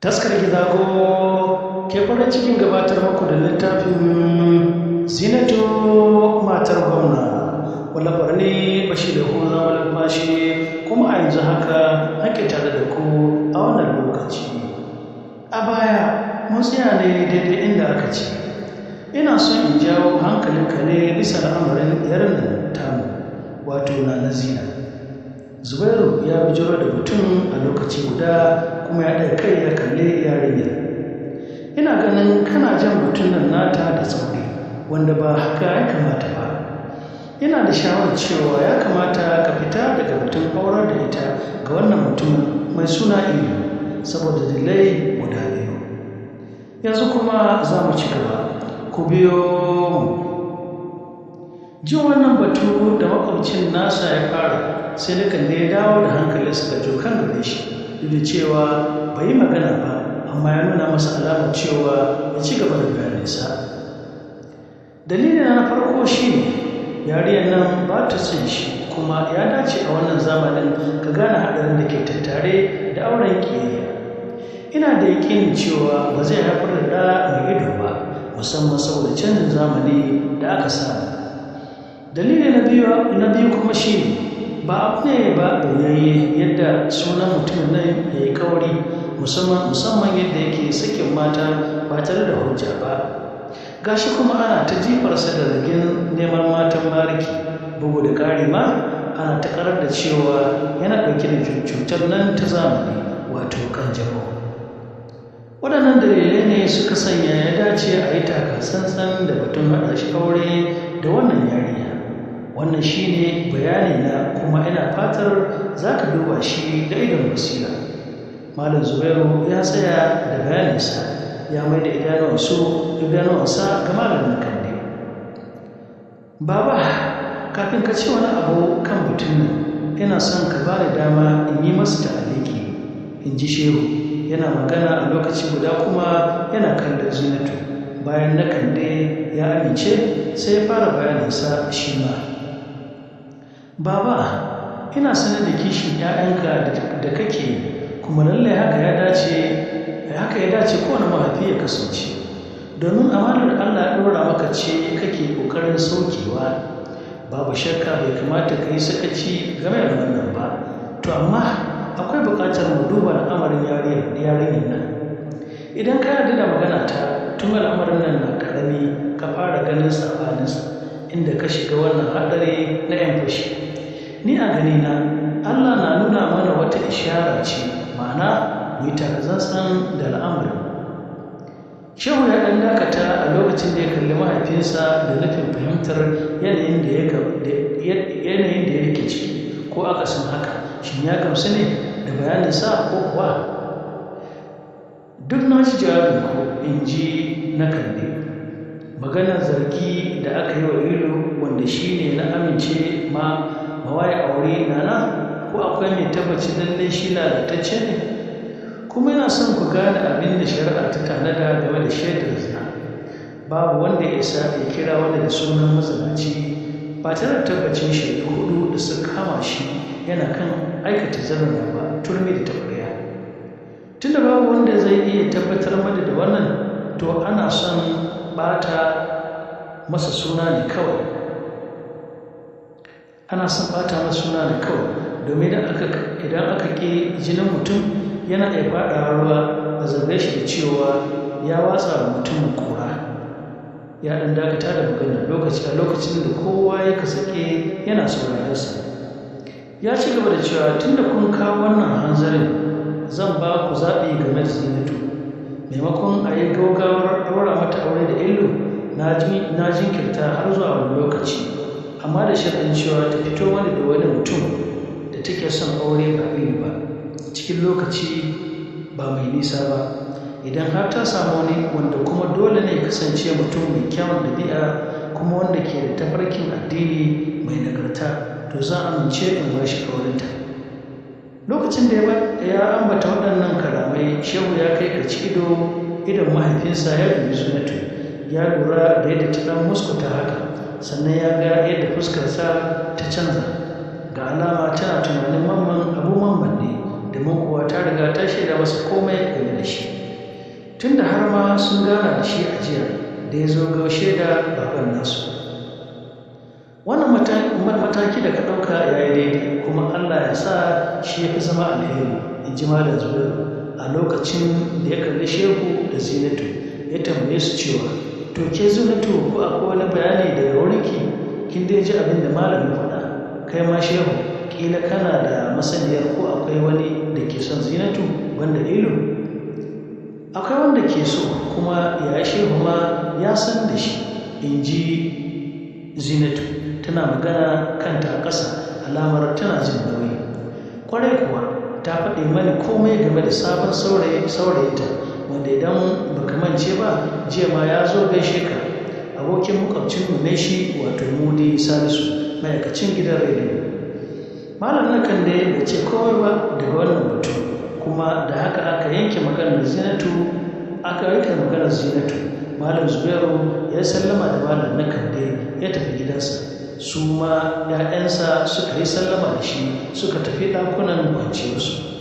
Taskar Gizago ke farin cikin gabatar muku da littafin Zinatu Matar Gwamna, wallafar ne Bashir Yahuza Malumfashi, kuma a yanzu haka ake tare da ku a wannan lokaci. A baya mun tsaya ne daidai inda aka ce, ina son in jawo hankalinka ne bisa al'amarin ɗiyar nan tamu, wato Nana Zina. Zubairu ya bijiro da batun a lokaci guda kuma ya ɗaga kai ya kalli yarinyar. Ina ganin kana jan batun nan nata da tsauri, wanda ba haka ya kamata ba. Ina da shawarar cewa ya kamata ka fita daga batun aurar da ita ga wannan mutumin mai suna Ilu, saboda dalilai guda biyu. Yanzu kuma za mu ci gaba. Ku biyo mu. Jin wannan batu da makwabcin nasa ya fara, sai da kalle ya dawo da hankalinsa ga jokan gare shi, duk da cewa bai yi magana ba, amma ya nuna masa alamar cewa ya ci gaba da bayaninsa. Dalilin na farko shi ne, yariyar nan ba ta son shi, kuma ya dace a wannan zamanin ka gane haɗarin da ke tattare da auren ƙiyayya. Ina da yaƙinin cewa ba zai haifar da ɗa mai ido ba, musamman saboda canjin zamani da aka samu. Dalili na biyu kuma shi ne, ba abu ne ba bayayye yadda sunan mutumin nan ya yi kauri, musamman yadda yake sakin mata ba tare da hujja ba. Gashi kuma ana ta jifarsa da zargin neman matan bariki, bugu da ƙari ma ana ta karar da cewa yana ɗauke da cutar nan ta zamani, wato kanjamau. Waɗannan dalilai ne suka sanya ya dace a yi taka tsantsan da batun haɗa shi aure da wannan yarinya. Wannan shi ne bayani na, kuma ina fatar za ka duba shi da idon basira. Malam Zubairu ya tsaya da bayaninsa, ya mai da idanuwansa ga Malam Kande. Baba, kafin ka ce wani abu kan batun nan, ina son ka ba da dama in yi masa ta'aliki, in ji Shehu. Yana magana a lokaci guda kuma yana kallon Zinatu. Bayan na Kande ya amince, sai ya fara bayaninsa shi ma. Baba, ina sanar da kishin 'ya'yanka da kake yi, kuma lallai haka ya dace kowane mahaifi ya kasance. Domin amanar Allah ya ɗora maka ce kake ƙoƙarin saukewa. Babu shakka bai kamata ka yi sakaci game da wannan ba. To amma akwai buƙatar mu duba al'amarin yarinyar nan. Idan ka yarda da magana ta, tun al'amarin nan na ƙarami ka fara ganin saɓaninsa, inda ka shiga wannan haɗari na 'yan fashi. Ni a ganina, Allah na nuna mana wata ishara ce, ma'ana mu yi takatsantsan da al'amarin. Shehu ya ɗan dakata a lokacin da ya kalli mahaifinsa da nufin fahimtar yanayin da ya rike ciki, ko akasin haka, shin ya gamsu ne da bayaninsa ko kuwa? Duk na ji jawabinku, in ji na Kande. Maganar zargi da aka yi wa Ilu, wanda shi ne na amince ma mawaye aure Nana, ko akwai mai tabbacin lallai shi lalatacce ne? Kuma ina son ku gane abin da shari'a ta tanada game da shaidar zina. Babu wanda ya isa ya kira wanda da sunan mazinaci ba tare da tabbacin shaidu hudu da suka kama shi yana kan aikata zinar ba, turmi da taɓarya. Tunda babu wanda zai iya tabbatar mana da wannan, to ana son ɓata masa suna ne kawai. Ana son ɓata masa suna ne kawai, domin idan aka ƙi jinin mutum yana iya faɗawa ruwa a zarge shi da cewa ya watsa wa mutumin ƙura. Ya ɗan dakata da magana a lokacin da kowa ya kasake yana sauraronsa. Ya ci gaba da cewa, tunda kun kawo wannan hanzarin, zan ba ku zaɓi game da Zinatu. Maimakon a yi gaugawar ɗaura mata aure da Ilu, na jinkirta har zuwa wani lokaci, amma da sharaɗin cewa ta fito mana da wani mutum da take son aure ba Ilu ba, cikin lokaci ba mai nisa ba. Idan har ta samu wani wanda kuma dole ne kasance mutum mai kyawun ɗabi'a kuma wanda ke da tafarkin addini mai nagarta, to zan amince in ba shi aurenta. Lokacin da ya ambata waɗannan kalamai, Shehu ya kai kaci idon mahaifinsa ya dubi Zinatu, ya lura da yadda ta ɗan muskuta haka, sannan ya ga yadda fuskarsa ta canza. Ga alama tana tunanin mamman abu mamman ne Domin kuwa ta riga ta shaida masa komai game da shi, tunda har ma sun gana da shi a jiya da ya zo gaushe da baban nasu. Wannan mataki da ka ɗauka ya yi daidai, kuma Allah ya sa shi ya fi zama alheri, in ji Malam Zubairu a lokacin da ya kalli Shehu da Zinatu ya tambaye su cewa, to ke Zinatu, ko akwai wani bayani daga wurinki? Kin dai ji abin da malam ya faɗa. Kai ma Shehu, kila kana da masaniyar ko akwai wani da ke son Zinatu banda Ilu? Akwai wanda ke so, kuma ya Shehu ma ya san da shi, in ji Zinatu tana magana kanta a ƙasa, alamar tana jin nauyi. Kwarai kuwa, ta faɗi mani komai game da sabon saurayinta, wanda idan baka mance ba, jiya ma ya zo gaishe ka. Abokin makwabcinmu ne shi, wato Mudi Salisu, ma'aikacin gidan rediyo. Malam Nakan da bai ce komai ba daga wannan batu, kuma da haka aka yanke maganar Zinatu, aka yanke maganar Zinatu. Malam Zubairu ya sallama da Malam Nakande ya tafi gidansa. Su ma 'ya'yansa suka yi sallama da shi suka tafi ɗakunan kwanciyarsu.